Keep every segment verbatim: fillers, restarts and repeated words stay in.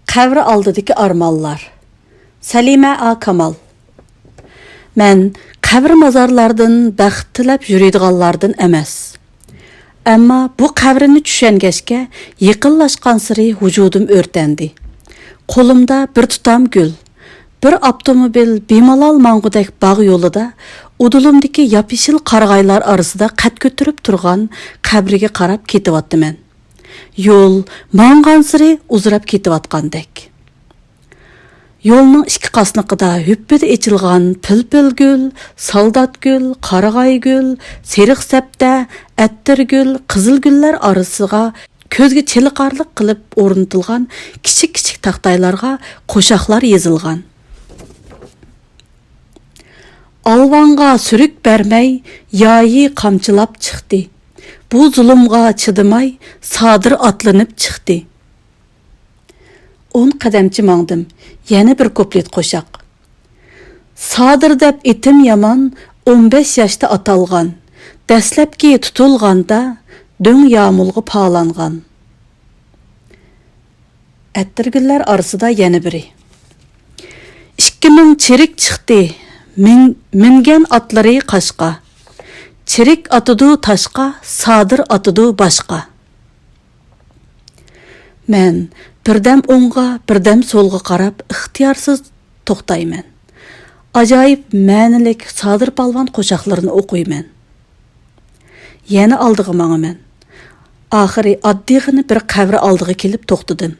قەبرە ئالدىدىكى ئارمانلار. سەلىمە ئا. كامال. مەن قەبرە-مازارلاردىن بەخت تىلەپ يۈرىدىغانلاردىن ئەمەس. ئەمما بۇ قەبرىنى چۈشەنگەچكە، يېقىنلاشقانسېرى ۋۇجۇدۇم ئۆرتەندى. قولۇمدا بىر تۇتام گۈل، بىر ئاپتوموبىل بىمالال ماڭغۇدەك باغ يولىدا، ئۇدۇلۇمدىكى ياپيېشىل قارىغايلار ئارىسىدا قەد كۆتۈرۈپ تۇرغان قەبرىگە قاراپ كېتىۋاتىمەن. يول ماڭغانسېرى ئۇزىراپ كېتىۋاتقاندەك. يولنىڭ ئىككى قاسنىقىدا ھۈپپىدە ئېچىلغان پىلپىل گۈل، سالدات گۈل، قارىغاي گۈل، سېرىق سەپتە، ئەتىر گۈل، قىزىل گۈللەر ئارىسىغا كۆزگە چېلىقارلىق قىلىپ ئورنىتىلغان كىچىك-كىچىك تاختايلارغا قوشاقلار يېزىلغان. ئالۋاڭغا سۈرۈك بەرمەي، يايى قامچىلاپ چىقتى. بۇ زۇلۇمغا چىدىماي، سادىر ئاتلىنىپ چىقتى. ئون قەدەمچە ماڭدىم. يەنە بىر كۇپلېت قوشاق. سادىر دەپ ئېتىم يامان، ئون بەش ياشتا ئاتالغان. دەسلەپكى تۇتۇلغاندا، دۆڭ يامۇلغا پالانغان. ئەتىرگۈللەر ئارىسىدا يەنە بىرى. ئىككى مىڭ چېرىك چىقتى، مىن-، مىنگەن ئاتلىرى قاشقا. چېرىك ئاتىدۇ تاشقا، سادىر ئاتىدۇ باشقا. مەن بىردەم ئوڭغا، بىردەم سولغا قاراپ ئىختىيارسىز توختايمەن. ئاجايىپ مەنىلىك سادىر پالۋان قوشاقلىرىنى ئوقۇيمەن. يەنە ئالدىغا ماڭىمەن. ئاخىرى ئاددىيغىنە بىر قەبرە ئالدىغا كېلىپ توختىدىم.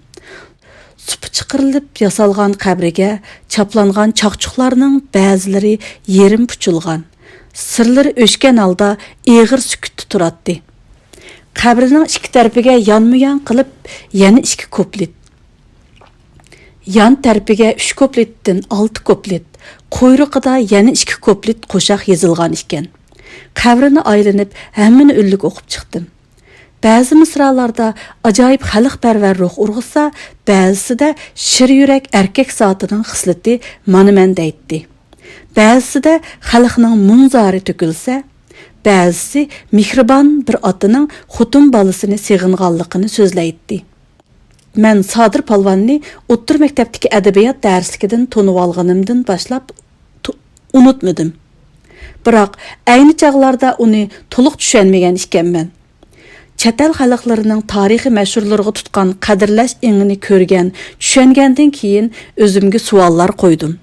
سۇپا چىقىرىلىپ ياسالغان قەبرىگە چاپلانغان چاقچۇقلارنىڭ بەزىلىرى يېرىم پۇچۇلغان، سىرلىرى ئۆچكەن ھالدا ئېغىر سۈكۈتتە تۇراتتى. قەبرىنىڭ ئىككى تەرىپىگە يانمۇيان قىلىپ يەنە ئىككى كۇپلېت. يان تەرىپىگە ئۈچ كۇپلېتتىن ئالتە كۇپلېت، قۇيرۇقىدا يەنە ئىككى كۇپلېت قوشاق يېزىلغان ئىكەن. قەبرىنى ئايلىنىپ، ھەممىنى ئۈنلۈك ئوقۇپ چىقتىم. بەزى مىسرالاردا ئاجايىپ خەلقپەرۋەر روھ ئۇرغۇتسا، بەزىسىدە شىر يۈرەك ئەركەك زاتىنىڭ خىسلىتى مانا مەن دەيتتى. بەزىسىدە خەلقنىڭ مۇڭ-زارى تۆكۈلسە، بەزىسى مېھرىبان بىر ئاتىنىڭ خوتۇن بالىسىنى سېغىنغانلىقىنى سۆزلەيتتى. مەن سادىر پالۋاننى ئوتتۇرا مەكتەپتىكى ئەدەبىيات دەرسلىكىدىن تونۇۋالغىنىمدىن باشلاپ تو-، ئۇنتۇمىدىم. بىراق، ئەينى چاغلاردا ئۇنى تولۇق چۈشەنمىگەن ئىكەنمەن. چەت ئەل خەلقلىرىنىڭ تارىخىي مەشھۇرلىرىغا تۇتقان قەدىرلەش ئېڭىنى كۆرگەن، چۈشەنگەندىن كېيىن ئۆزۈمگە سوئاللار قويدۇم.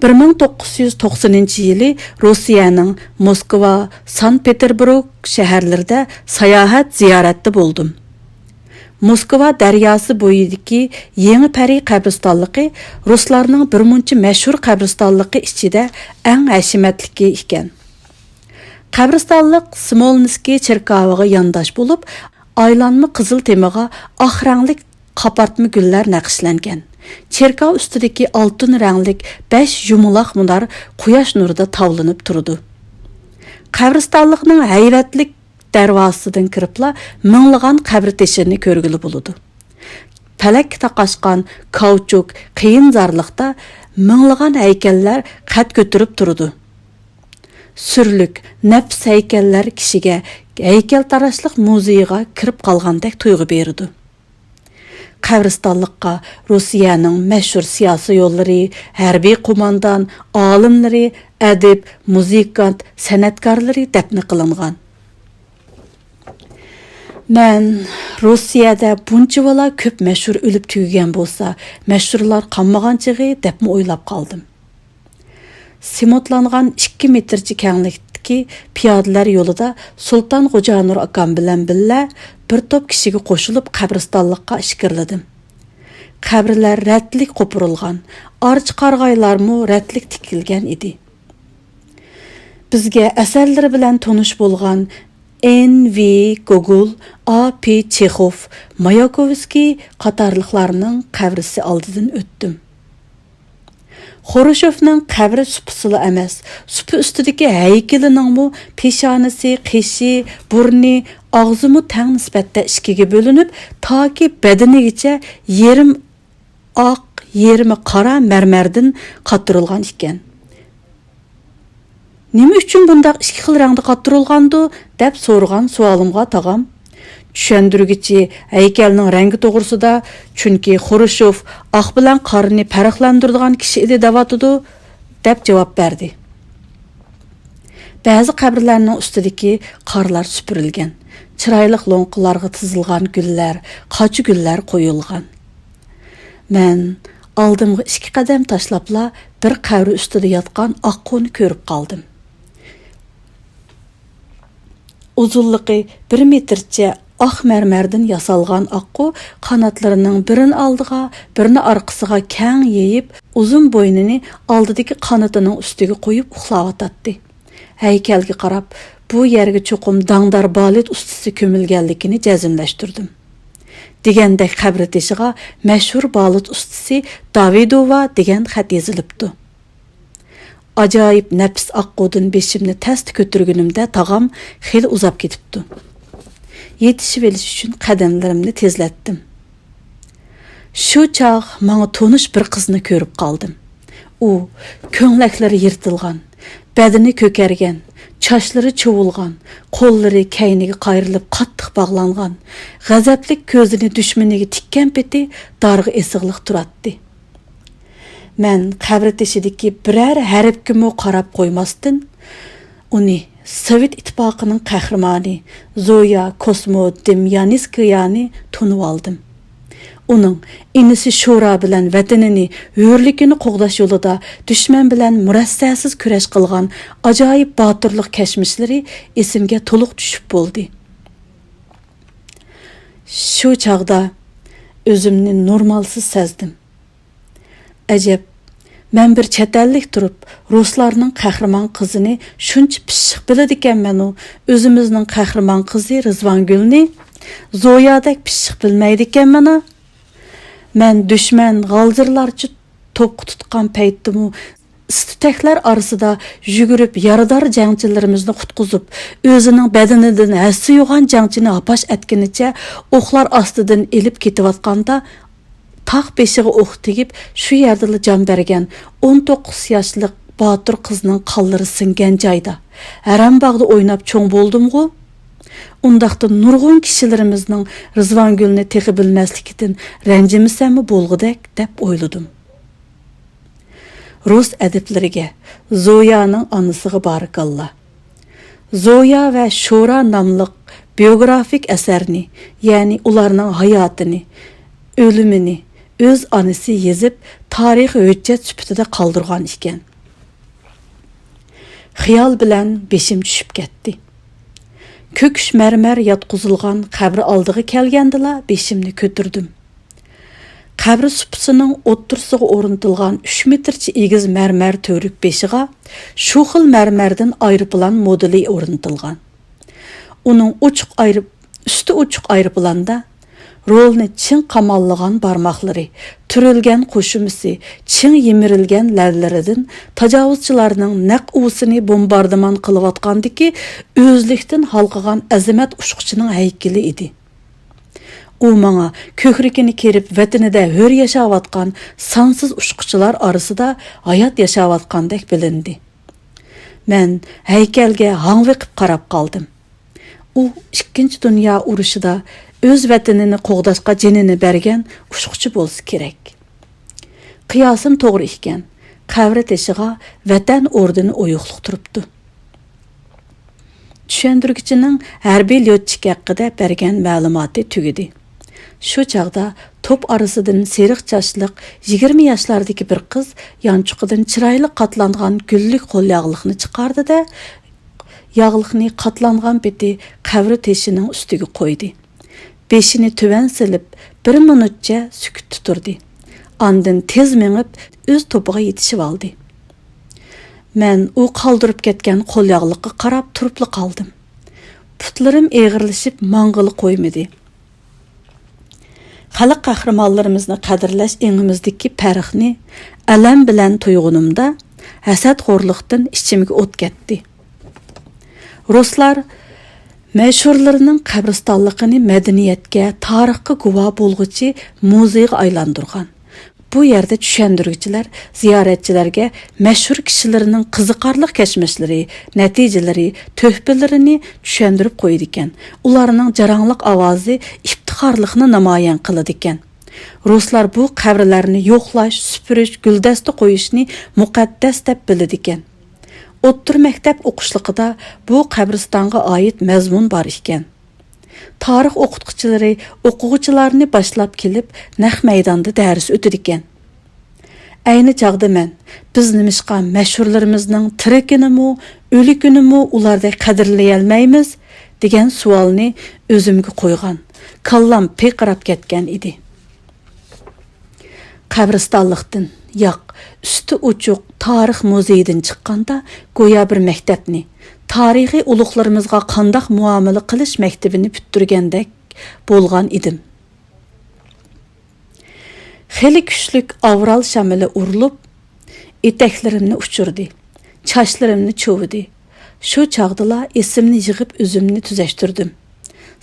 بىر مىڭ توققۇز يۈز توقسىنىنچى يىلى روسىيەنىڭ موسكۋا، سانكت پېتېربۇرگ شەھەرلىرىدە ساياھەت زىيارەتتە بولدۇم. موسكۋا دەرياسى بويىدىكى يېڭى پەرى قەبرىستانلىقى رۇسلارنىڭ بىرمۇنچە مەشھۇر قەبرىستانلىقى ئىچىدە ئەڭ ھەشىمەتلىكى ئىكەن. قەبرىستانلىق سمولنىسكىي چېركاۋىغا يانداش بولۇپ، ئايلانما قىزىل تېمىغا ئاق رەڭلىك قاپارتما گۈللەر نەقىشلەنگەن. چېركاۋ ئۈستىدىكى ئالتۇن رەڭلىك بەش يۇمىلاق مۇنار قۇياش نۇرىدا تاۋلىنىپ تۇرىدۇ. قەبرىستانلىقنىڭ ھەيۋەتلىك دەرۋازىسىدىن كىرىپلا مىڭلىغان قەبرە تېشىنى كۆرگىلى بولىدۇ. پەلەككە تاقاشقان كاۋچۇك قىيىن زارلىقتا مىڭلىغان ھەيكەللەر قەد كۆتۈرۈپ تۇرىدۇ. سۈرلۈك، نەپىس ھەيكەللەر كىشىگە ھەيكەلتاراشلىق مۇزېيىغا كىرىپ قالغاندەك تۇيغۇ بېرىدۇ. قەبرىستانلىققا روسىيەنىڭ مەشھۇر سىياسىيونلىرى، ھەربىي قوماندان، ئالىملىرى، ئەدىب، مۇزىكانت، سەنئەتكارلىرى دەپنە قىلىنغان. مەن روسىيەدە بۇنچىۋالا كۆپ مەشھۇر ئۆلۈپ تۈگىگەن بولسا، مەشھۇرلار قالمىغان چېغى دەپمۇ ئويلاپ قالدىم. سېمونتلانغان ئىككى مېتىرچە كەڭلىكتىكى پىيادىلەر يولىدا سۇلتان غوجانۇر ئاكام بىلەن بىللە بىر توپ كىشىگە قوشۇلۇپ قەبرىستانلىققا ئىچكىرىلىدىم. قەبرىلەر رەتلىك قوپۇرۇلغان، ئارچا قارىغايلارمۇ رەتلىك تىكىلگەن ئىدى. بىزگە ئەسەرلىرى بىلەن تونۇش بولغان ئېن ۋى گوگول، ئا پى چېخوف، ماياكوۋسكىي قاتارلىقلارنىڭ قەبرىسى ئالدىدىن ئۆتتۈم. خروشوفنىڭ قەبرە سۇپىسىلا ئەمەس، سۇپا ئۈستىدىكى ھەيكىلىنىڭمۇ پېشانىسى، قېشى، بۇرنى، ئاغزىمۇ تەڭ نىسبەتتە ئىككىگە بۆلۈنۈپ، تاكى بەدىنىگىچە يېرىم ئاق، يېرىمى قارا مەرمەردىن قاتۇرۇلغان ئىكەن. «نېمە ئۈچۈن بۇنداق ئىككى خىل رەڭدە قاتۇرۇلغاندۇ؟» دەپ سورىغان سوئالىمغا تاغام، چۈشەندۈرگۈچى ھەيكەلنىڭ رەڭگى توغرىسىدا، چۈنكى خرۇشچوف ئاق بىلەن قارىنى پەرقلەندۈرىدىغان كىشى ئىدى دەۋاتىدۇ، دەپ جاۋاب بەردى. بەزى قەبرىلەرنىڭ ئۈستىدىكى قارلار سۈپۈرۈلگەن، چىرايلىق لوڭقىلارغا تىزىلغان گۈللەر، قاچا گۈللەر قويۇلغان. مەن ئالدىمغا ئىككى قەدەم تاشلاپلا بىر قەبرە ئۈستىدە ياتقان ئاققۇنى كۆرۈپ قالدىم. ئۇزۇنلۇقى بىر مېتىرچە ئاق مەرمەردىن ياسالغان ئاققۇ قاناتلىرىنىڭ بىرىنى ئالدىغا، بىرىنى ئارقىسىغا كەڭ يېيىپ، ئۇزۇن بوينىنى ئالدىدىكى قانىتىنىڭ ئۈستىگە قويۇپ ئۇخلاۋاتاتتى. ھەيكەلگە قاراپ، بۇ يەرگە چوقۇم داڭدار بالېت ئۇستىسى كۆمۈلگەنلىكىنى جەزملەشتۈردۈم. دېگەندەك قەبرە تېشىغا مەشھۇر بالېت ئۇستىسى داۋىدوۋا دېگەن خەت يېزىلىپتۇ. ئاجايىپ نەپىس ئاققۇدىن بېشىمنى تەستە كۆتۈرگىنىمدە تاغام خېلى ئۇزاپ كېتىپتۇ. يېتىشىۋېلىش ئۈچۈن قەدەملىرىمنى تېزلەتتىم. شۇ چاغ ماڭا تونۇش بىر قىزنى كۆرۈپ قالدىم. ئۇ كۆڭلەكلىرى يىرتىلغان، بەدىنى كۆكەرگەن، چاچلىرى چۇۋۇلغان، قوللىرى كەينىگە قايرىلىپ قاتتىق باغلانغان، غەزەپلىك كۆزىنى دۈشمىنىگە تىككەن پېتى دارغا ئېسىقلىق تۇراتتى. مەن قەبرە تېشىدىكى بىرەر ھەرپكىمۇ قاراپ قويماستىن، ئۇنى سوۋېت ئىتتىپاقىنىڭ قەھرىمانى زويا كوسمودېميانسكىيانى تونۇۋالدىم. ئۇنىڭ ئىنىسى شورا بىلەن ۋەتىنىنى، ھۆرلۈكىنى قوغداش يولىدا دۈشمەن بىلەن مۇرەسسەسىز كۈرەش قىلغان ئاجايىپ باتۇرلۇق كەچمىشلىرى ئېسىمگە تولۇق چۈشۈپ بولدى. شۇ چاغدا ئۆزۈمنى نورمالسىز سەزدىم. ئەجەب، مەن بىر چەت ئەللىك تۇرۇپ، رۇسلارنىڭ قەھرىمان قىزىنى شۇنچە پىششىق بىلىدىكەنمەنۇ، ئۆزىمىزنىڭ قەھرىمان قىزى رىزۋانگۈلنى زويادەك پىششىق بىلمەيدىكەنمەن-ھە. مەن دۈشمەن غالجىرلارچە توپقا تۇتقان پەيتتىمۇ، ئىس-تۈتەكلەر ئارىسىدا يۈگۈرۈپ، يارىدار جەڭچىلىرىمىزنى قۇتقۇزۇپ، ئۆزىنىڭ بەدىنىدىن ھەسسە يوغان جەڭچىنى ھاپاش ئەتكىنىچە ئوقلار ئاستىدىن ئېلىپ كېتىۋاتقاندا، تاق بېشىغا ئوق تېگىپ، شۇ يەردىلا جان بەرگەن ئون توققۇز ياشلىق باتۇر قىزنىڭ قانلىرى سىڭگەن جايدا، ھەرەمباغدا ئويناپ چوڭ بولدۇمغۇ؟ ئۇنداقتا نۇرغۇن كىشىلىرىمىزنىڭ رىزۋانگۈلنى تېخى بىلمەسلىكىدىن رەنجىمىسەممۇ بولغۇدەك، دەپ ئويلىدىم. رۇس ئەدىبلىرىگە، زويانىڭ ئانىسىغا بارىكاللا. زويا ۋە شورا ناملىق بىيوگرافىك ئەسەرنى، يەنى ئۇلارنىڭ ھاياتىنى، ئۆلۈمىنى ئۆز ئانىسى يېزىپ، تارىخىي ھۆججەت سۈپىتىدە قالدۇرغان ئىكەن. خىيال بىلەن بېشىم چۈشۈپ كەتتى. كۆكۈش مەرمەر ياتقۇزۇلغان قەبرە ئالدىغا كەلگەندىلا بېشىمنى كۆتۈردۈم. قەبرە سۇپىسىنىڭ ئوتتۇرىسىغا ئورنىتىلغان ئۈچ مېتىرچە ئېگىز مەرمەر تۈۋرۈك بېشىغا شۇ خىل مەرمەردىن ئايروپىلان مودېلى ئورنىتىلغان. ئۇنىڭ ئوچۇق ئايرو-، ئۈستى ئوچۇق ئايروپىلاندا رولنى چىڭ قاماللىغان بارماقلىرى، تۈرۈلگەن قوشۇمىسى، چىڭ يىمىرىلگەن لەۋلىرىدىن تاجاۋۇزچىلارنىڭ نەق ئۇۋىسىنى بومباردىمان قىلىۋاتقاندىكى ئۆزلۈكتىن ھالقىغان ئەزىمەت ئۇچقۇچىنىڭ ھەيكىلى ئىدى. ئۇ ماڭا كۆكرىكىنى كېرىپ، ۋەتىنىدە ھۆر ياشاۋاتقان سانسىز ئۇچقۇچىلار ئارىسىدا ھايات ياشاۋاتقاندەك بىلىندى. مەن ھەيكەلگە ھاڭۋېقىپ قاراپ قالدىم. ئۇ ئىككىنچى دۇنيا ئۇرۇشىدا ئۆز ۋەتىنىنى قوغداشقا جېنىنى بەرگەن ئۇچقۇچى بولسا كېرەك. قىياسىم توغرا ئىكەن، قەبرە تېشىغا ۋەتەن ئوردېنى ئويۇقلۇق تۇرۇپتۇ. چۈشەندۈرگۈچىنىڭ ھەربىي ليوتچىك ھەققىدە بەرگەن مەلۇماتى تۈگىدى. شۇ چاغدا توپ ئارىسىدىن سېرىق چاچلىق يىگىرمە ياشلاردىكى بىر قىز يانچۇقىدىن چىرايلىق قاتلانغان گۈللۈك قولياغلىقنى چىقاردى-دە، ياغلىقنى قاتلانغان پېتى قەبرە تېشىنىڭ ئۈستىگە قويدى. بېشىنى تۆۋەن سېلىپ، بىر مىنۇتچە سۈكۈتتە تۇردى. ئاندىن تېز مېڭىپ، ئۆز توپىغا يېتىشىۋالدى. مەن ئۇ قالدۇرۇپ كەتكەن قولياغلىققا قاراپ تۇرۇپلا قالدىم. پۇتلىرىم ئېغىرلىشىپ ماڭغىلى قويمىدى. خەلق قەھرىمانلىرىمىزنى قەدىرلەش ئېڭىمىزدىكى پەرقنى ئەلەم بىلەن تۇيغىنىمدا، ھەسەتخورلۇقتىن ئىچىمگە ئوت كەتتى. رۇسلار مەشھۇرلىرىنىڭ قەبرىستانلىقىنى مەدەنىيەتكە، تارىخقا گۇۋاھ بولغۇچى مۇزېيغا ئايلاندۇرغان. بۇ يەردە چۈشەندۈرگۈچىلەر زىيارەتچىلەرگە مەشھۇر كىشىلىرىنىڭ قىزىقارلىق كەچمىشلىرى، نەتىجىلىرى، تۆھپىلىرىنى چۈشەندۈرۈپ قويىدىكەن، ئۇلارنىڭ جاراڭلىق ئاۋازى ئىپتىخارلىقنى نامايان قىلىدىكەن. رۇسلار بۇ قەبرىلەرنى يوقلاش، سۈپۈرۈش، گۈلدەستە قويۇشنى مۇقەددەس دەپ بىلىدىكەن. ئوتتۇرا مەكتەپ ئوقۇشلۇقىدا بۇ قەبرىستانغا ئائىت مەزمۇن بار ئىكەن. تارىخ ئوقۇتقۇچىلىرى ئوقۇغۇچىلارنى باشلاپ كېلىپ، نەق مەيداندا دەرس ئۆتىدىكەن. ئەينى چاغدا مەن، «بىز نېمىشقا مەشھۇرلىرىمىزنىڭ تىرىكىنىمۇ، ئۆلۈكىنىمۇ ئۇلاردەك قەدىرلىيەلمەيمىز؟» دېگەن سوئالنى ئۆزۈمگە قويغان، كاللام پىرقىراپ كەتكەن ئىدى. قەبرىستانلىقتىن، ياق، ئۈستى ئوچۇق تارىخ مۇزېيىدىن چىققاندا، گويا بىر مەكتەپنى، تارىخىي ئۇلۇغلىرىمىزغا قانداق مۇئامىلە قىلىش مەكتىۋىنى پۈتتۈرگەندەك بولغان ئىدىم. خېلى كۈچلۈك ئاۋرال شامىلى ئۇرۇلۇپ، ئېتەكلىرىمنى ئۇچۇردى، چاچلىرىمنى چۇۋۇدى. شۇ چاغدىلا ئېسىمنى يىغىپ، ئۆزۈمنى تۈزەشتۈردۈم.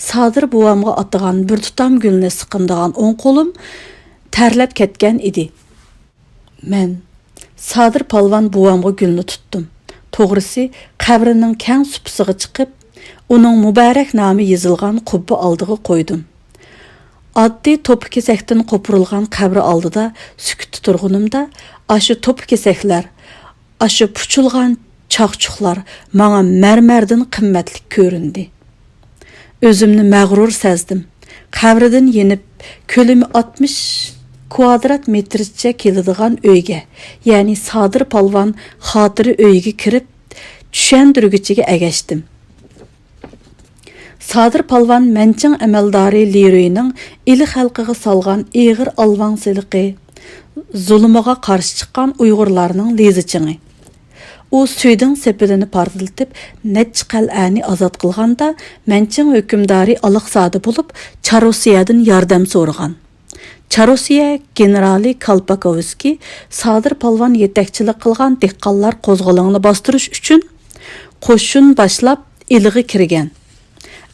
سادىر بوۋامغا ئاتىغان بىر تۇتام گۈلنى سىقىمدىغان ئوڭ قولۇم تەرلەپ كەتكەن ئىدى. مەن سادىر پالۋان بوۋامغا گۈلنى تۇتتۇم. توغرىسى، قەبرىنىڭ كەڭ سۇپىسىغا چىقىپ، ئۇنىڭ مۇبارەك نامى يېزىلغان قۇببە ئالدىغا قويدۇم. ئاددىي توپا كېسەكتىن قوپۇرۇلغان قەبرە ئالدىدا سۈكۈتتە تۇرغىنىمدا، ئاشۇ توپا كېسەكلەر، ئاشۇ پۇچۇلغان چاقچۇقلار ماڭا مەرمەردىن قىممەتلىك كۆرۈندى. ئۆزۈمنى مەغرۇر سەزدىم. قەبرىدىن يېنىپ، كۆلىمى ئاتمىش كۋادرات مېتىرچە كېلىدىغان ئۆيگە، يەنى سادىر پالۋان خاتىرە ئۆيىگە كىرىپ، چۈشەندۈرگۈچىگە ئەگەشتىم. سادىر پالۋان مەنچىڭ ئەمەلدارى لىرۇينىڭ ئىلى خەلقىگە سالغان ئېغىر ئالۋاڭ سېلىقى، زۇلۇمىغا قارشى چىققان ئۇيغۇرلارنىڭ لىزىچىڭى. ئۇ سۈيدىڭ سېپىلىنى پارتلىتىپ، نەچچە قەلئەنى ئازاد قىلغاندا، مەنچىڭ ھۆكۈمدارى ئالاقزادە بولۇپ، چاررۇسىيەدىن ياردەم سورىغان. چاررۇسىيە گېنېرالى كالپاكوۋسكىي سادىر پالۋان يېتەكچىلىك قىلغان دېھقانلار قوزغىلىڭىنى باستۇرۇش ئۈچۈن قوشۇن باشلاپ ئىلىغا كىرگەن.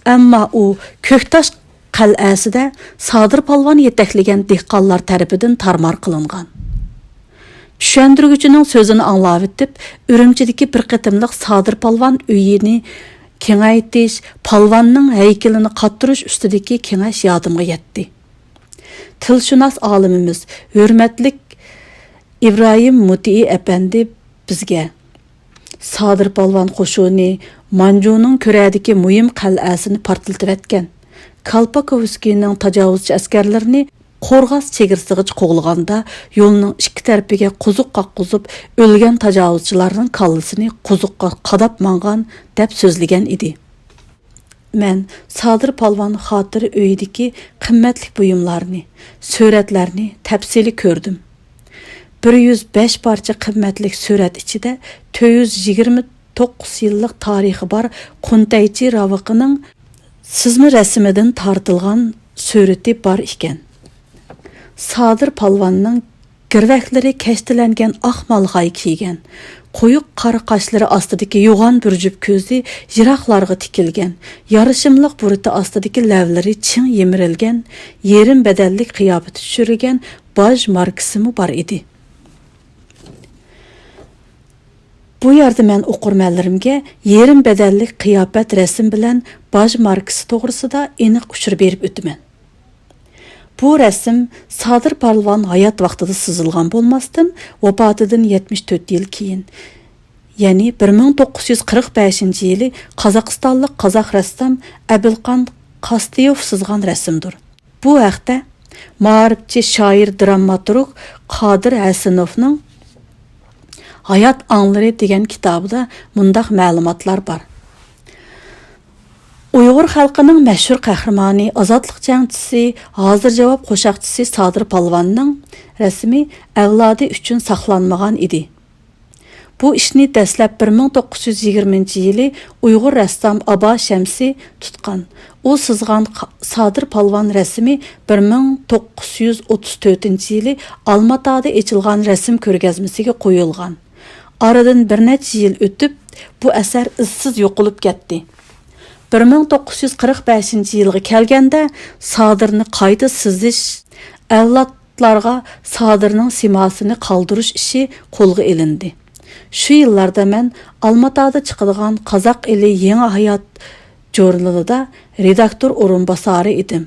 ئەمما ئۇ كۆكتاش قەلئەسىدە سادىر پالۋان يېتەكلىگەن دېھقانلار تەرىپىدىن تارمار قىلىنغان. چۈشەندۈرگۈچىنىڭ سۆزىنى ئاڭلاۋېتىپ، ئۈرۈمچىدىكى بىر قېتىملىق سادىر پالۋان ئۆيىنى كېڭەيتىش، پالۋاننىڭ ھەيكىلىنى قاتتۇرۇش ئۈستىدىكى كېڭەش يادىمغا يەتتى. تىلشۇناس ئالىمىمىز، ھۆرمەتلىك ئىبراھىم مۇتىئى ئەپەندى بىزگە، سادىر پالۋان قوشۇنى مانجۇنىڭ كۆرەدىكى مۇھىم قەلئەسىنى پارتلىتىۋەتكەن، كالپاكوۋسكىينىڭ تاجاۋۇزچى ئەسكەرلىرىنى قورغاس چېگرىسىغىچە قوغلىغاندا، يولنىڭ ئىككى تەرىپىگە قوزۇق قاققۇزۇپ، ئۆلگەن تاجاۋۇزچىلارنىڭ كاللىسىنى قوزۇققا قاداپ ماڭغان، دەپ سۆزلىگەن ئىدى. مەن سادىر پالۋان خاتىرە ئۆيىدىكى قىممەتلىك بۇيۇملارنى، سۈرەتلەرنى تەپسىلىي كۆردۈم. بىر يۈز بەش پارچە قىممەتلىك سۈرەت ئىچىدە تۆت يۈز يىگىرمە توققۇز يىللىق تارىخى بار قۇنتەيچى راۋىقىنىڭ سىزما رەسىمىدىن تارتىلغان سۈرىتى بار ئىكەن. سادىر پالۋاننىڭ گىرۋەكلىرى كەشتىلەنگەن ئاق مالغاي كىيگەن، قويۇق قارا قاشلىرى ئاستىدىكى يوغان بىر جۈپ كۆزى يىراقلارغا تىكىلگەن، يارىشىملىق بۇرۇتى ئاستىدىكى لەۋلىرى چىڭ يىمىرىلگەن، يېرىم بەدەنلىك قىياپىتى چۈشۈرۈلگەن باژ ماركىسىمۇ بار ئىدى. بۇ يەردە مەن ئوقۇرمەنلىرىمگە يېرىم بەدەنلىك قىياپەت رەسىم بىلەن باژ ماركىسى توغرىسىدا ئېنىق ئۇچۇر بېرىپ ئۆتىمەن. بۇ رەسىم سادىر پالۋان ھايات ۋاقتىدا سىزىلغان بولماستىن، ۋاپاتىدىن يەتمىش تۆت يىل كېيىن، يەنى بىر مىڭ توققۇز يۈز قىرىق بەشىنچى يىلى قازاقىستانلىق قازاق رەسسام ئەبىلقان قاستىيوف سىزغان رەسىمدۇر. بۇ ھەقتە مائارىپچى، شائىر، دراماتورگ قادىر ھەسىنوفنىڭ ھايات ئاڭلىرى دېگەن كىتابىدا مۇنداق مەلۇماتلار بار. ئۇيغۇر خەلقىنىڭ مەشھۇر قەھرىمانى، ئازادلىق جەڭچىسى، ھازىر جاۋاب قوشاقچىسى سادىر پالۋاننىڭ رەسىمى ئەۋلادى ئۈچۈن ساقلانمىغان ئىدى. بۇ ئىشنى دەسلەپ بىر مىڭ توققۇز يۈز يىگىرمىنچى يىلى ئۇيغۇر رەسسام ئابا شەمسى تۇتقان. ئۇ سىزغان قا-، سادىر پالۋان رەسىمى بىر مىڭ توققۇز يۈز ئوتتۇز تۆتىنچى يىلى ئالماتادا ئېچىلغان رەسىم كۆرگەزمىسىگە قويۇلغان. ئارىدىن بىر نەچچە يىل ئۆتۈپ، بۇ ئەسەر ئىزسىز يوقىلىپ كەتتى. بىر مىڭ توققۇز يۈز قىرىق بەشىنچى يىلغا كەلگەندە، سادىرنى قايتا سىزىش، ئەۋلاد لارغا سادىرنىڭ سىماسىنى قالدۇرۇش ئىشى قولغا ئېلىندى. شۇ يىللاردا مەن ئالماتادا چىقىدىغان قازاق ئېلى يېڭى ھايات ژۇرنىلىدا رېداكتور ئورۇنباسارى ئىدىم.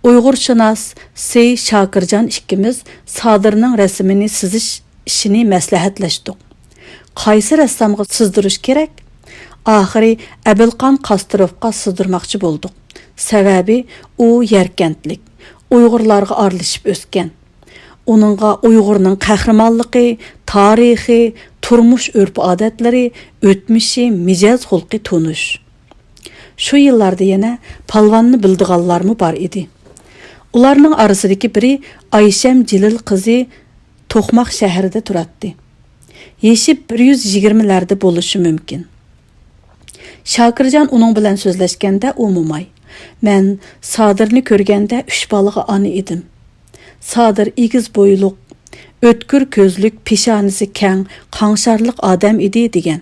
ئۇيغۇرشۇناس سېي شاكىرجان ئىككىمىز سادىرنىڭ رەسىمىنى سىزىش ئىشىنى مەسلىھەتلەشتۇق. قايسى رەسسامغا سىزدۇرۇش كېرەك؟ ئاخىرى ئەبىلقان قاستىروفقا سىزدۇرماقچى بولدۇق. سەۋەبى، ئۇ يەركەنتلىك، ئۇيغۇرلارغا ئارىلىشىپ ئۆسكەن. ئۇنىڭغا ئۇيغۇرنىڭ قەھرىمانلىقى، تارىخى، تۇرمۇش ئۆرپ-ئادەتلىرى، ئۆتمۈشى، مىجەز-خۇلقى تونۇش. شۇ يىللاردا يەنە پالۋاننى بىلىدىغانلارمۇ بار ئىدى. ئۇلارنىڭ ئارىسىدىكى بىرى ئايشەم جېلىل قىزى توقماق شەھىرىدە تۇراتتى. يېشى بىر يۈز يىگىرمىلەردە بولۇشى مۇمكىن. شاكىرجان ئۇنىڭ بىلەن سۆزلەشكەندە ئۇ موماي. مەن سادىرنى كۆرگەندە ئۈچ بالىغا ئانا ئىدىم. سادىر ئېگىز بويلۇق، ئۆتكۈر كۆزلۈك، پېشانىسى كەڭ، قاڭشارلىق ئادەم ئىدى، دېگەن.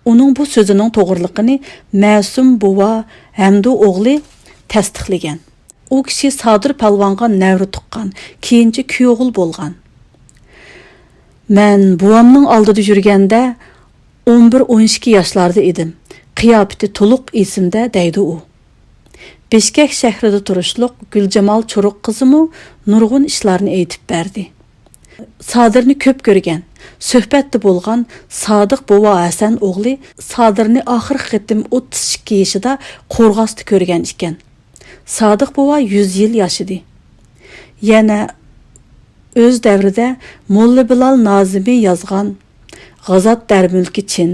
ئۇنىڭ بۇ سۆزىنىڭ توغرىلىقىنى مەسۇم بوۋا ھەمدۇ ئوغلى تەستىقلىگەن. ئۇ كىشى سادىر پالۋانغا نەۋرە تۇغقان، كېيىنچە كۈيئوغۇل بولغان. مەن بوۋامنىڭ ئالدىدا يۈرگەندە ئون بىر، ئون ئىككى ياشلاردا ئىدىم. قىياپىتى تولۇق ئېسىمدە، دەيدۇ ئۇ. بىشكەك شەھىرىدە تۇرۇشلۇق گۈلجامال چورۇق قىزىمۇ نۇرغۇن ئىشلارنى ئېيتىپ بەردى. سادىرنى كۆپ كۆرگەن، سۆھبەتتە بولغان سادىق بوۋا ھەسەن ئوغلى سادىرنى ئاخىرقى قېتىم ئوتتۇز ئىككى يېشىدا قورغاستا كۆرگەن ئىكەن. سادىق بوۋا يۈز يىل ياشىدى. يەنە ئۆز دەۋرىدە موللا بىلال نازىمى يازغان غازات دەرمۈلكى چىن،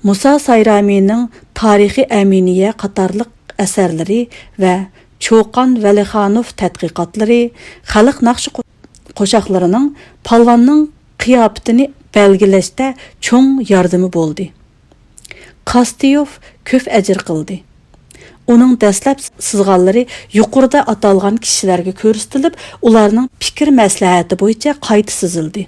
مۇسا سايرامىنىڭ تارىخى ئەمىنىيە قاتارلىق ئەسەرلىرى ۋە چوقان ۋەلىخانوف تەتقىقاتلىرى، خەلق ناخشا قو-، قوشاقلىرىنىڭ پالۋاننىڭ قىياپىتىنى بەلگىلەشتە چوڭ ياردىمى بولدى. كاستيوف كۆپ ئەجىر قىلدى. ئۇنىڭ دەسلەپ سىزغانلىرى يۇقىرىدا ئاتالغان كىشىلەرگە كۆرسىتىلىپ، ئۇلارنىڭ پىكىر مەسلىھەتى بويىچە قايتا سىزىلدى.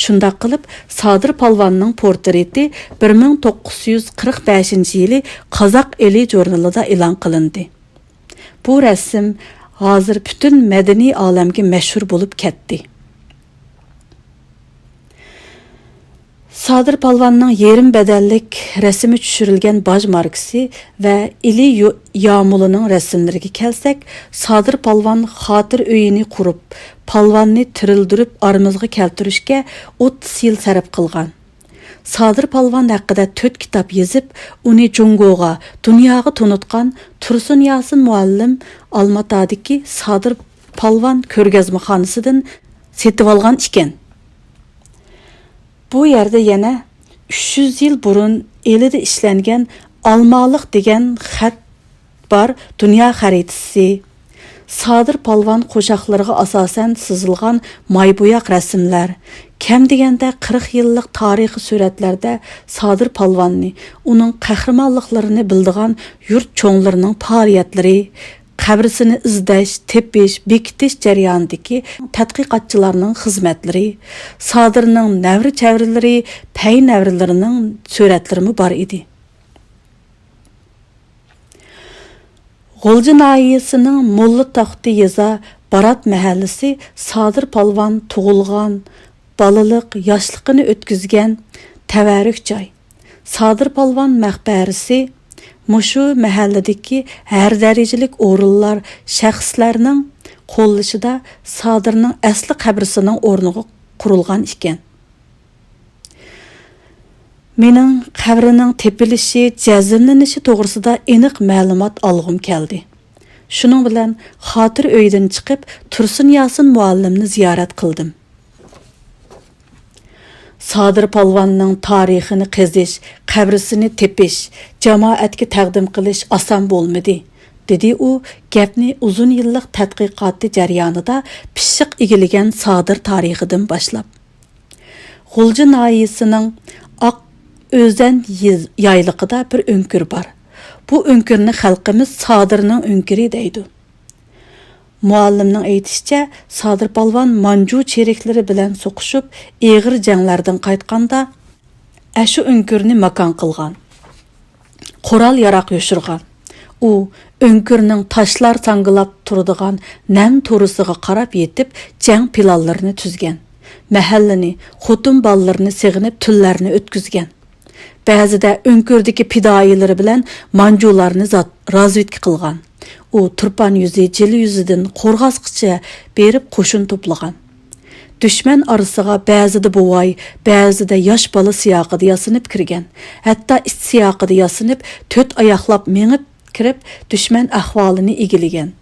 شۇنداق قىلىپ، سادىر پالۋاننىڭ پورترېتى بىر مىڭ توققۇز يۈز قىرىق بەشىنچى يىلى قازاق ئېلى ژۇرنىلىدا ئېلان قىلىندى. بۇ رەسىم ھازىر پۈتۈن مەدەنىي ئالەمگە مەشھۇر بولۇپ كەتتى. سادىر پالۋاننىڭ يېرىم بەدەنلىك رەسىمى چۈشۈرۈلگەن باج ماركىسى ۋە ئىلى يۇ-، يامۇلىنىڭ رەسىملىرىگە كەلسەك، سادىر پالۋان خاتىرە ئۆيىنى قۇرۇپ، پالۋاننى تىرىلدۈرۈپ ئارىمىزغا كەلتۈرۈشكە ئوتتۇز يىل سەرپ قىلغان. سادىر پالۋان ھەققىدە تۆت كىتاب يېزىپ، ئۇنى جۇڭگوغا، دۇنياغا تونۇتقان تۇرسۇن ياسىن مۇئەللىم ئالماتادىكى سادىر پالۋان كۆرگەزمىخانىسىدىن سېتىۋالغان ئىكەن. بۇ يەردە يەنە ئۈچ يۈز يىل بۇرۇن ئىلىدا ئىشلەنگەن ئالمالىق دېگەن خەت بار دۇنيا خەرىتىسى، سادىر پالۋان قوشاقلىرىغا ئاساسەن سىزىلغان مايبوياق رەسىملەر، كەم دېگەندە قىرىق يىللىق تارىخىي سۈرەتلەردە سادىر پالۋاننى، ئۇنىڭ قەھرىمانلىقلىرىنى بىلىدىغان يۇرت چوڭلىرىنىڭ پائالىيەتلىرى، قەبرىسىنى ئىزدەش، تېپىش، بېكىتىش جەريانىدىكى تەتقىقاتچىلارنىڭ خىزمەتلىرى، سادىرنىڭ نەۋرە-چەۋرىلىرى، پەي نەۋرىلىرىنىڭ سۈرەتلىرىمۇ بار ئىدى. غۇلجا ناھىيەسىنىڭ موللا تاختى يېزا بارات مەھەللىسى سادىر پالۋان تۇغۇلغان، بالىلىق، ياشلىقىنى ئۆتكۈزگەن تەۋەررۈك جاي. سادىر پالۋان مەقبەرىسى مۇشۇ مەھەللىدىكى ھەر دەرىجىلىك ئورۇنلار، شەخسلەرنىڭ قوللىشىدا سادىرنىڭ ئەسلى قەبرىسىنىڭ ئورنىغا قۇرۇلغان ئىكەن. مېنىڭ قەبرىنىڭ تېپىلىشى، جەزملىنىشى توغرىسىدا ئېنىق مەلۇمات ئالغۇم كەلدى. شۇنىڭ بىلەن خاتىرە ئۆيىدىن چىقىپ، تۇرسۇن ياسىن مۇئەللىمنى زىيارەت قىلدىم. سادىر پالۋاننىڭ تارىخىنى قېزىش، قەبرىسىنى تېپىش، جامائەتكە تەقدىم قىلىش ئاسان بولمىدى، دېدى ئۇ گەپنى ئۇزۇن يىللىق تەتقىقاتى جەريانىدا پىششىق ئىگىلىگەن سادىر تارىخىدىن باشلاپ. غۇلجا ناھىيەسىنىڭ ئاق ئۆزەن يېز-، يايلىقىدا بىر ئۆڭكۈر بار. بۇ ئۆڭكۈرنى خەلقىمىز سادىرنىڭ ئۆڭكۈرى دەيدۇ. مۇئەللىمنىڭ ئېيتىشىچە، سادىر پالۋان مانجۇ چېرىكلىرى بىلەن سوقۇشۇپ، ئېغىر جەڭلەردىن قايتقاندا، ئەشۇ ئۆڭكۈرنى ماكان قىلغان. قورال-ياراغ يوشۇرغان. ئۇ ئۆڭكۈرنىڭ تاشلار ساڭگىلاپ تۇرىدىغان نەم تورۇسىغا قاراپ يېتىپ، جەڭ پىلانلىرىنى تۈزگەن. مەھەللىنى، خوتۇن بالىلىرىنى سېغىنىپ، تۈنلەرنى ئۆتكۈزگەن. بەزىدە ئۆڭكۈردىكى پىدائىيلىرى بىلەن مانجۇلارنى زات-، رازۋېدكا قىلغان. ئۇ تۇرپان يۈزى، جىلى يۈزىدىن قورغاسقىچە بېرىپ قوشۇن توپلىغان. دۈشمەن ئارىسىغا بەزىدە بوۋاي، بەزىدە ياش بالا سىياقىدا ياسىنىپ كىرگەن. ھەتتا ئىت سىياقىدا ياسىنىپ، تۆت ئاياقلاپ مېڭىپ كىرىپ، دۈشمەن ئەھۋالىنى ئىگىلىگەن.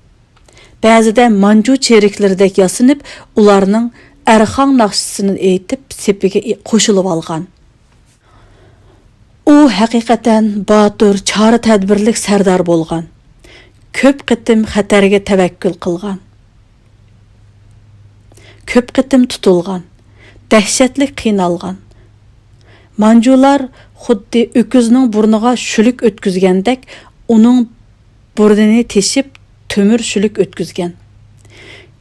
بەزىدە مانجۇ چېرىكلىرىدەك ياسىنىپ، ئۇلارنىڭ ئەرخاڭ ناخشىسىنى ئېيتىپ، سېپىگە قوشۇلۇۋالغان. ئۇ ھەقىقەتەن باتۇر، چارە-تەدبىرلىك سەردار بولغان. كۆپ قېتىم خەتەرگە تەۋەككۈل قىلغان. كۆپ قېتىم تۇتۇلغان. دەھشەتلىك قىينالغان. مانجۇلار خۇددى ئۆكۈزنىڭ بۇرنىغا شۈلۈك ئۆتكۈزگەندەك ئۇنىڭ بۇرنىنى تېشىپ، تۆمۈر شۈلۈك ئۆتكۈزگەن.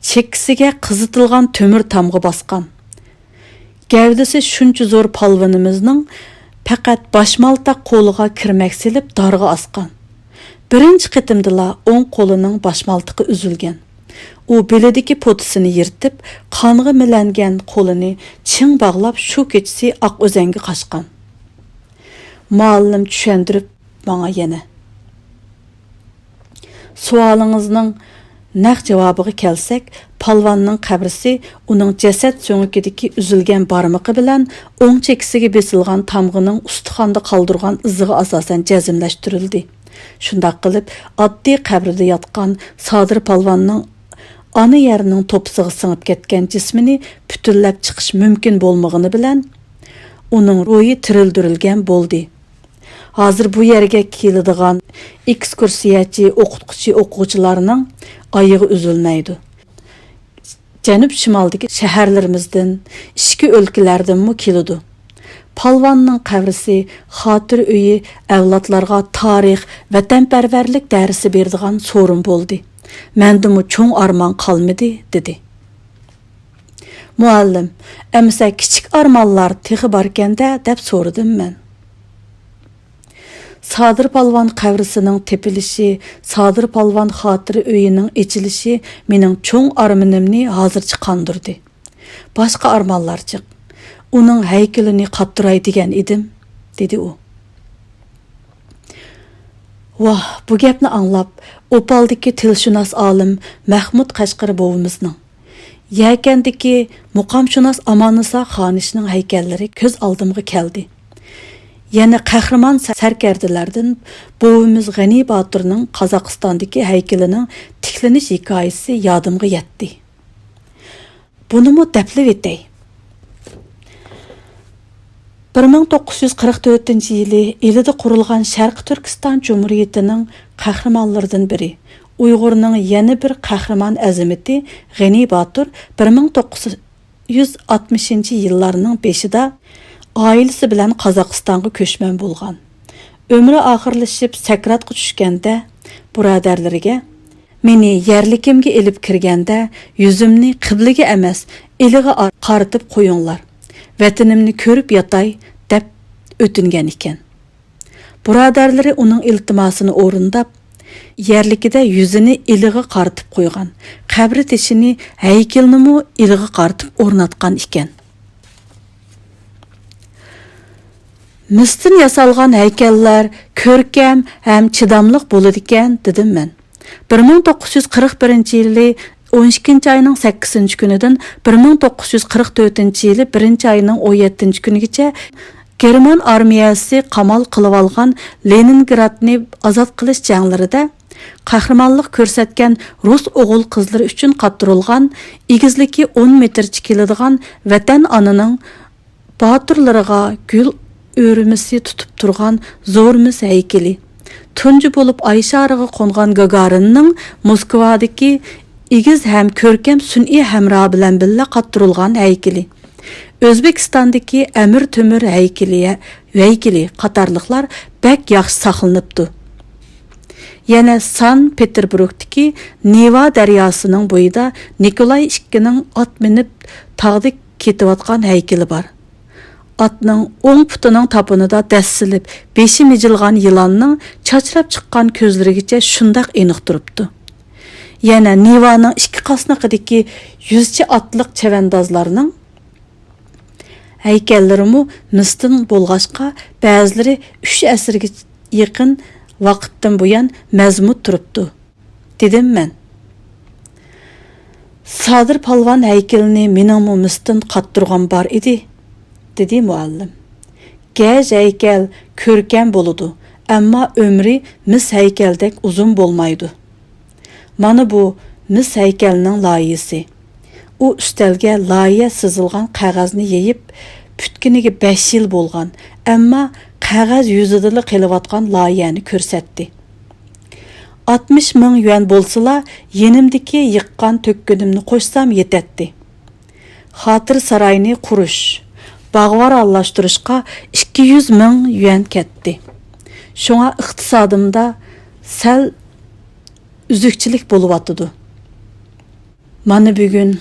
چېكىسىگە قىزىتىلغان تۆمۈر تامغا باسقان. گەۋدىسى شۇنچە زور پالۋىنىمىزنىڭ پەقەت باشمالتاق قولىغا كىرمەك سېلىپ دارغا ئاسقان. بىرىنچى قېتىمدىلا ئوڭ قولىنىڭ باشمالتىقى ئۈزۈلگەن. ئۇ بېلىدىكى پوتىسىنى يىرتىپ، قانغا مىلەنگەن قولىنى چىڭ باغلاپ، شۇ كېچىسى ئاقئۆزەنگە قاچقان. مۇئەللىم چۈشەندۈرۈپ ماڭا يەنە. سوئالىڭىزنىڭ نەق جاۋابىغا كەلسەك، پالۋاننىڭ قەبرىسى ئۇنىڭ جەسەت سۆڭىكىدىكى ئۈزۈلگەن بارمىقى بىلەن ئوڭ چېكىسىگە بېسىلغان تامغىنىڭ ئۇستىخاندا قالدۇرغان ئىزىغا ئاساسەن جەزملەشتۈرۈلدى. شۇنداق قىلىپ، ئاددىي قەبرىدە ياتقان سادىر پالۋاننىڭ ئانا يەرنىڭ توپىسىغا سىڭىپ كەتكەن جىسمىنى پۈتۈنلەپ چىقىش مۇمكىن بولمىغىنى بىلەن، ئۇنىڭ روھى تىرىلدۈرۈلگەن بولدى. ھازىر بۇ يەرگە كېلىدىغان ئېكسكۇرسىيەچى، ئوقۇتقۇچى، ئوقۇغۇچىلارنىڭ ئايىغى ئۈزۈلمەيدۇ. جەنۇب شىمالدىكى شەھەرلىرىمىزدىن، ئىچكى ئۆلكىلەردىنمۇ كېلىدۇ. پالۋاننىڭ قەبرىسى، خاتىرە ئۆيى ئەۋلادلارغا تارىخ، ۋەتەنپەرۋەرلىك دەرسى بېرىدىغان سورۇن بولدى. مەندىمۇ چوڭ ئارمان قالمىدى، دېدى. مۇئەللىم، ئەمىسە كىچىك ئارمانلار تېخى باركەن-دە، دەپ سورىدىم مەن. سادىر پالۋان قەبرىسىنىڭ تېپىلىشى، سادىر پالۋان خاتىرە ئۆيىنىڭ ئېچىلىشى مېنىڭ چوڭ ئارمىنىمنى ھازىرچە قاندۇردى. باشقا ئارمانلارچىق؟ ئۇنىڭ ھەيكىلىنى قاتتۇراي دېگەن ئىدىم، دېدى ئۇ. ۋاھ، بۇ گەپنى ئاڭلاپ، ئوپالدىكى تىلشۇناس ئالىم مەخمۇت قەشقىرى بوۋىمىزنىڭ، يەكەندىكى مۇقامشۇناس ئاماننىسا خانىشنىڭ ھەيكەللىرى كۆز ئالدىمغا كەلدى. يەنە قەھرىمان سەركەردىلەردىن بوۋىمىز غەنى باتۇرنىڭ قازاقىستاندىكى ھەيكىلىنىڭ تىكلىنىش ھېكايىسى يادىمغا يەتتى. بۇنىمۇ دەپلىۋېتەي. بىر مىڭ توققۇز يۈز قىرىق تۆتىنچى يىلى ئىلىدا قۇرۇلغان شەرقىي تۈركىستان جۇمھۇرىيىتىنىڭ قەھرىمانلىرىدىن بىرى، ئۇيغۇرنىڭ يەنە بىر قەھرىمان ئەزىمىتى غېنى باتۇر بىر مىڭ توققۇز يۈز ئاتمىشىنچى يىللارنىڭ بېشىدا ئائىلىسى بىلەن قازاقىستانغا كۆچمەن بولغان. ئۆمرى ئاخىرلىشىپ سەكراتقا چۈشكەندە، بۇرادەرلىرىگە، «مېنى يەرلىكىمگە ئېلىپ كىرگەندە، يۈزۈمنى قىبلىگە ئەمەس، ئىلىغا ئار-، قارىتىپ قويۇڭلار. ۋەتىنىمنى كۆرۈپ ياتاي» دەپ ئۆتۈنگەن ئىكەن. بۇرادەرلىرى ئۇنىڭ ئىلتىماسىنى ئورۇنداپ، يەرلىكىدە يۈزىنى ئىلىغا قارىتىپ قويغان، قەبرە تېشىنى، ھەيكىلىنىمۇ ئىلىغا قارىتىپ ئورناتقان ئىكەن. مىستىن ياسالغان ھەيكەللەر كۆركەم ھەم چىداملىق بولىدىكەن، دېدىم مەن. بىر مىڭ توققۇز يۈز قىرىق بىرىنچى يىلى ئون ئىككىنچى ئاينىڭ سەككىزىنچى كۈنىدىن بىر مىڭ توققۇز يۈز قىرىق تۆتىنچى يىلى بىرىنچى ئاينىڭ ئون يەتتىنچى كۈنىگىچە گېرمان ئارمىيەسى قامال قىلىۋالغان لېنىنگرادنى ئازاد قىلىش جەڭلىرىدە قەھرىمانلىق كۆرسەتكەن رۇس ئوغۇل-قىزلىرى ئۈچۈن قاتتۇرۇلغان، ئېگىزلىكى ئون مېتىرچە كېلىدىغان ۋەتەن ئانىنىڭ باتۇرلىرىغا گۈل ئۆرمىسى تۇتۇپ تۇرغان زور مىس ھەيكىلى، تۇنجى بولۇپ ئاي شارىغا قونغان گاگارىننىڭ موسكۋادىكى ئېگىز ھەم كۆركەم سۈنئىي ھەمراھ بىلەن بىللە قاتتۇرۇلغان ھەيكىلى، ئۆزبېكىستاندىكى ئەمىر تۆمۈر ھەيكىلى، ھەيكىلى قاتارلىقلار بەك ياخشى ساقلىنىپتۇ. يەنە سان پېتېربۇرگتىكى نېۋا دەرياسىنىڭ بويىدا نىكولاي ئىككىنىڭ ئات مىنىپ تاغدا كېتىۋاتقان ھەيكىلى بار. ئاتنىڭ ئوڭ پۇتىنىڭ تاپىنىدا دەسسىلىپ بېشى مىجىلغان يىلاننىڭ چاچراپ چىققان كۆزلىرىگىچە شۇنداق ئېنىق تۇرۇپتۇ. يەنە نىۋانىڭ ئىككى قاسنىقىدىكى يۈزچە ئاتلىق چەۋەندازلارنىڭ ھەيكەللىرىمۇ مىستىن بولغاچقا، بەزىلىرى ئۈچ ئەسىرگە يېقىن ۋاقىتتىن بۇيان مەزمۇت تۇرۇپتۇ، دېدىم مەن. سادىر پالۋان ھەيكىلىنى مېنىڭمۇ مىستىن قاتتۇرغان بار ئىدى، دېدى مۇئەللىم. گەج ھەيكەل كۆركەم بولىدۇ، ئەمما ئۆمرى مىس ھەيكەلدەك ئۇزۇن بولمايدۇ. مانا بۇ مىس ھەيكەلنىڭ لايىھىسى. ئۇ ئۈستەلگە لايىھە سىزىلغان قەغەزنى يېيىپ، پۈتكىنىگە بەش يىل بولغان، ئەمما قەغەز يۈزىدىلا قېلىۋاتقان لايىھەنى كۆرسەتتى. ئاتمىش مىڭ يۈەن بولسىلا، يېنىمدىكى يىغقان تۆككىنىمنى قوشسام يېتەتتى. خاتىرە ساراينى قۇرۇش، باغۋەن ئالماشتۇرۇشقا ئىككى يۈز مىڭ يۈەن كەتتى. شۇڭا ئىقتىسادىمدا سەل ئۈزۈكچىلىك بولۇۋاتىدۇ. مانا بۈگۈن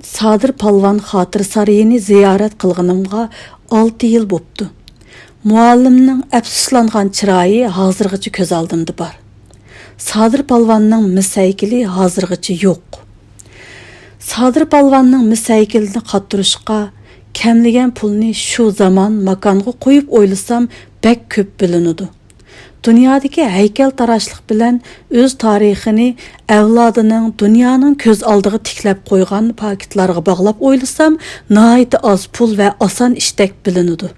سادىر پالۋان خاتىرە سارىيىنى زىيارەت قىلغىنىمغا ئالتە يىل بوپتۇ. مۇئەللىمنىڭ ئەپسۇسلانغان چىرايى ھازىرغىچە كۆز ئالدىمدا بار. سادىر پالۋاننىڭ مىس ھەيكىلى ھازىرغىچە يوق. سادىر پالۋاننىڭ مىس ھەيكىلىنى قاتتۇرۇشقا كەملىگەن پۇلنى شۇ زامان، ماكانغا قويۇپ ئويلىسام، بەك كۆپ بىلىنىدۇ. دۇنيادىكى ھەيكەلتاراشلىق بىلەن ئۆز تارىخىنى ئەۋلادىنىڭ، دۇنيانىڭ كۆز ئالدىغا تىكلەپ قويغان پاكىتلارغا باغلاپ ئويلىسام، ناھايىتى ئاز پۇل ۋە ئاسان ئىشتەك بىلىنىدۇ.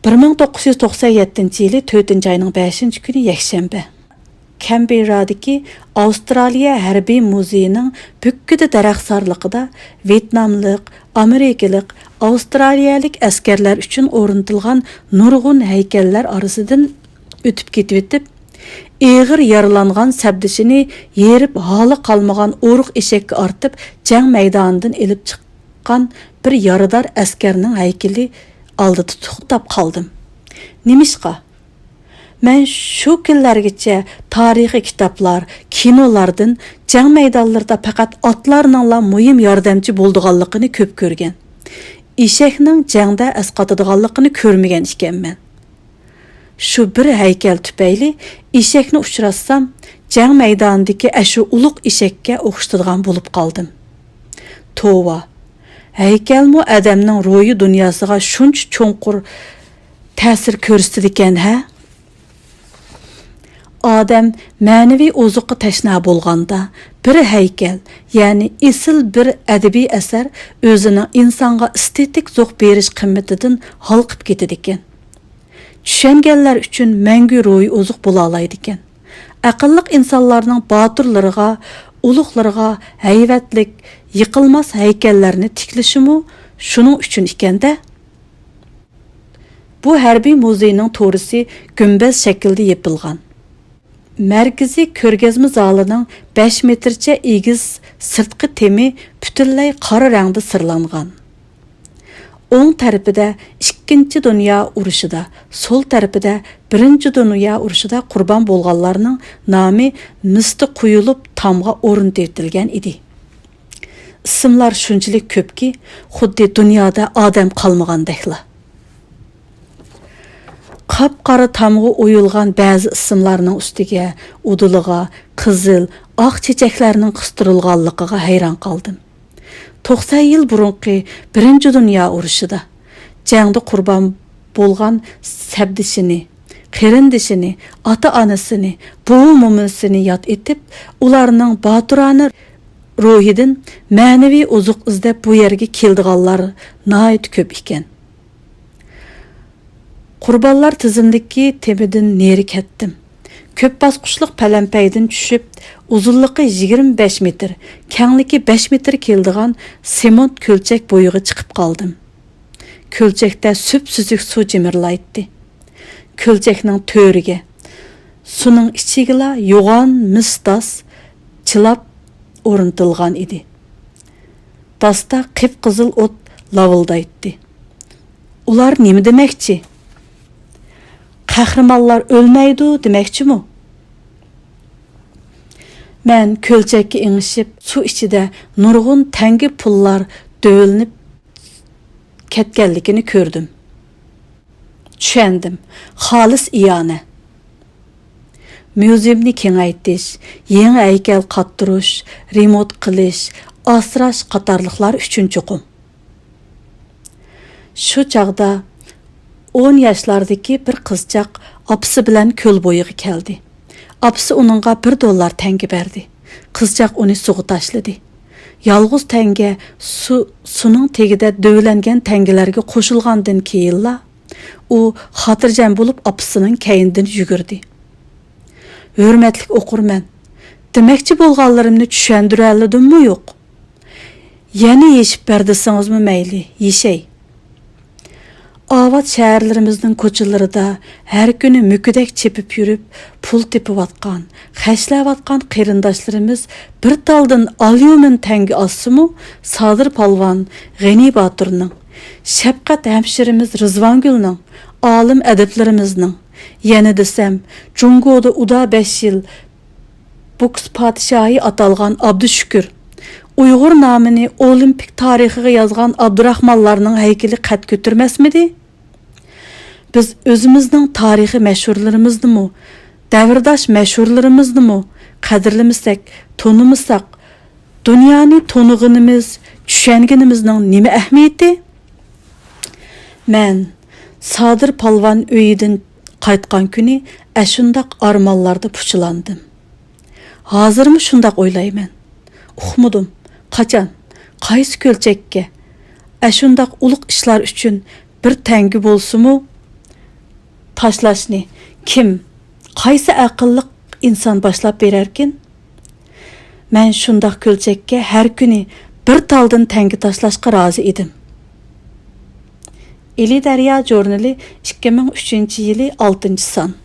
بىر مىڭ توققۇز يۈز توقسان يەتتىنچى يىلى تۆتىنچى ئاينىڭ بەشىنچى كۈنى يەكشەنبە. كەنبېررادىكى ئاۋسترالىيە ھەربىي مۇزېيىنىڭ بۈككىدە دەرەخسارلىقىدا ۋيېتناملىق، ئامېرىكىلىق، ئاۋسترالىيەلىك ئەسكەرلەر ئۈچۈن ئورنىتىلغان نۇرغۇن ھەيكەللەر ئارىسىدىن ئۆتۈپ كېتىۋېتىپ، ئېغىر يارىلانغان سەپدىشىنى ھېرىپ ھالى قالمىغان ئورۇق ئېشەككە ئارتىپ، جەڭ مەيدانىدىن ئېلىپ چىققان بىر يارىدار ئەسكەرنىڭ ھەيكىلى ئالدىدا توختاپ قالدىم. نېمىشقا؟ مەن شۇ كۈنلەرگىچە تارىخىي كىتابلار، كىنولاردىن جەڭ مەيدانلىرىدا پەقەت ئاتلارنىڭلا مۇھىم ياردەمچى بولىدىغانلىقىنى كۆپ كۆرگەن. ئېشەكنىڭ جەڭدە ئەسقاتىدىغانلىقىنى كۆرمىگەن ئىكەنمەن. شۇ بىر ھەيكەل تۈپەيلى ئېشەكنى ئۇچراتسام، جەڭ مەيدانىدىكى ئەشۇ ئۇلۇغ ئېشەككە ئوخشىتىدىغان بولۇپ قالدىم. توۋا، ھەيكەلمۇ ئادەمنىڭ روھىي دۇنياسىغا شۇنچە چوڭقۇر تەسىر كۆرسىتىدىكەن ھە؟ ئادەم مەنىۋى ئوزۇققا تەشنا بولغاندا، بىر ھەيكەل، يەنى ئېسىل بىر ئەدەبىي ئەسەر ئۆزىنىڭ ئىنسانغا ئېستېتىك زوق بېرىش قىممىتىدىن ھالقىپ كېتىدىكەن. چۈشەنگەنلەر ئۈچۈن مەڭگۈ روھىي ئوزۇق بولالايدىكەن. ئەقىللىق ئىنسانلارنىڭ باتۇرلىرىغا، ئۇلۇغلىرىغا ھەيۋەتلىك، يىقىلماس ھەيكەللەرنى تىكلىشىمۇ شۇنىڭ ئۈچۈن ئىكەن-دە. بۇ ھەربىي مۇزېينىڭ تورۇسى گۈمبەز شەكلىدە يېپىلغان. مەركىزىي كۆرگەزمە زالىنىڭ بەش مېتىرچە ئېگىز سىرتقى تېمى پۈتۈنلەي قارا رەڭدە سىرلانغان. ئوڭ تەرىپىدە ئىككىنچى دۇنيا ئۇرۇشىدا، سول تەرىپىدە بىرىنچى دۇنيا ئۇرۇشىدا قۇربان بولغانلارنىڭ نامى مىستى قويۇلۇپ تامغا ئورنىتىۋېتىلگەن ئىدى. ئىسىملار شۇنچىلىك كۆپكى، خۇددى دۇنيادا ئادەم قالمىغاندەكلا. قاپقارا تامغا ئويۇلغان بەزى ئىسىملارنىڭ ئۈستىگە ئۇدۇلىغا قىزىل، ئاق چېچەكلەرنىڭ قىستۇرۇلغانلىقىغا ھەيران قالدىم. توقسان يىل بۇرۇنقى بىرىنچى دۇنيا ئۇرۇشىدا جەڭدە قۇربان بولغان سەپدىشىنى، قېرىندىشىنى، ئاتا-ئانىسىنى، بوۋا-مومىسىنى ياد ئېتىپ، ئۇلارنىڭ باتۇرانە روھىدىن مەنىۋى ئوزۇق ئىزدەپ بۇ يەرگە كېلىدىغانلار ناھايىتى كۆپ ئىكەن. قۇربانلار تىزىملىكى تېمىدىن نېرى كەتتىم. كۆپ باسقۇچلۇق پەلەمپەيدىن چۈشۈپ، ئۇزۇنلۇقى يىگىرمە بەش مېتىر، كەڭلىكى بەش مېتىر كېلىدىغان سېمونت كۆلچەك بويىغا چىقىپ قالدىم. كۆلچەكتە سۈپسۈزۈك سۇ جىمىرلايتتى. كۆلچەكنىڭ تۆرىگە، سۇنىڭ ئىچىگىلا يوغان مىس داس چىلاپ ئورنىتىلغان ئىدى. داستا قىپقىزىل ئوت لاۋۇلدايتتى. ئۇلار نېمە دېمەكچى؟ قەھرىمانلار ئۆلمەيدۇ دېمەكچىمۇ؟ مەن كۆلچەككە ئېڭىشىپ، سۇ ئىچىدە نۇرغۇن تەڭگە پۇللار دۆۋىلىنىپ كەتكەنلىكىنى كۆردۈم. چۈشەندىم. خالىس ئىئانە. ميۇزېيۇمنى كېڭەيتىش، يېڭى ھەيكەل قاتتۇرۇش، رېمونت قىلىش، ئاسراش قاتارلىقلار ئۈچۈن چوقۇم. شۇ چاغدا ئون ياشلاردىكى بىر قىزچاق ئاپىسى بىلەن كۆل بويىغا كەلدى. ئاپىسى ئۇنىڭغا بىر دوللار تەڭگە بەردى. قىزچاق ئۇنى سۇغا تاشلىدى. يالغۇز تەڭگە سۇ، سۇنىڭ تېگىدە دۆۋىلەنگەن تەڭگىلەرگە قوشۇلغاندىن كېيىنلا، ئۇ خاتىرجەم بولۇپ ئاپىسىنىڭ كەينىدىن يۈگۈردى. ھۆرمەتلىك ئوقۇرمەن، دېمەكچى بولغانلىرىمنى چۈشەندۈرەلىدىممۇ يوق؟ يەنە يېشىپ بەر دېسىڭىزمۇ مەيلى، يېشەي. ئاۋات شەھەرلىرىمىزنىڭ كوچىلىرىدا ھەر كۈنى مۈكۈدەك چېپىپ يۈرۈپ، پۇل تېپىۋاتقان، خەجلەۋاتقان قېرىنداشلىرىمىز بىر تالدىن ئاليۇمىن تەڭگە ئالسىمۇ، سادىر پالۋان، غېنى باتۇرنىڭ، شەپقەت ھەمشىرىمىز رىزۋانگۈلنىڭ، ئالىم ئەدىبلىرىمىزنىڭ، يەنە دېسەم، جۇڭگودا ئۇدا بەش يىل بوكس پادىشاھى ئاتالغان ئابدۇشۈكۈر، ئۇيغۇر نامىنى ئولىمپىك تارىخىغا يازغان ئابدۇراخمانلارنىڭ ھەيكىلى قەد كۆتۈرمەسمىدى؟ بىز ئۆزىمىزنىڭ تارىخىي مەشھۇرلىرىمىزنىمۇ، دەۋرداش مەشھۇرلىرىمىزنىمۇ قەدىرلىمىسەك، تونۇمىساق، دۇنيانى تونۇغىنىمىز، چۈشەنگىنىمىزنىڭ نېمە ئەھمىيىتى؟ مەن سادىر پالۋان ئۆيىدىن قايتقان كۈنى ئەشۇنداق ئارمانلاردا پۇچىلاندىم. ھازىرمۇ شۇنداق ئويلايمەن. ئۇقمىدىم، قاچان، قايسى كۆلچەككە ئەشۇنداق ئۇلۇغ ئىشلار ئۈچۈن بىر تەڭگە بولسىمۇ تاشلاشنى كىم، قايسى ئەقىللىق ئىنسان باشلاپ بېرەركىن؟ مەن شۇنداق كۆلچەككە ھەر كۈنى بىر تالدىن تەڭگە تاشلاشقا رازى ئىدىم. ئىلى دەريا ژۇرنىلى، ئىككى مىڭ ئۈچىنچى يىلى، ئالتىنچى سان.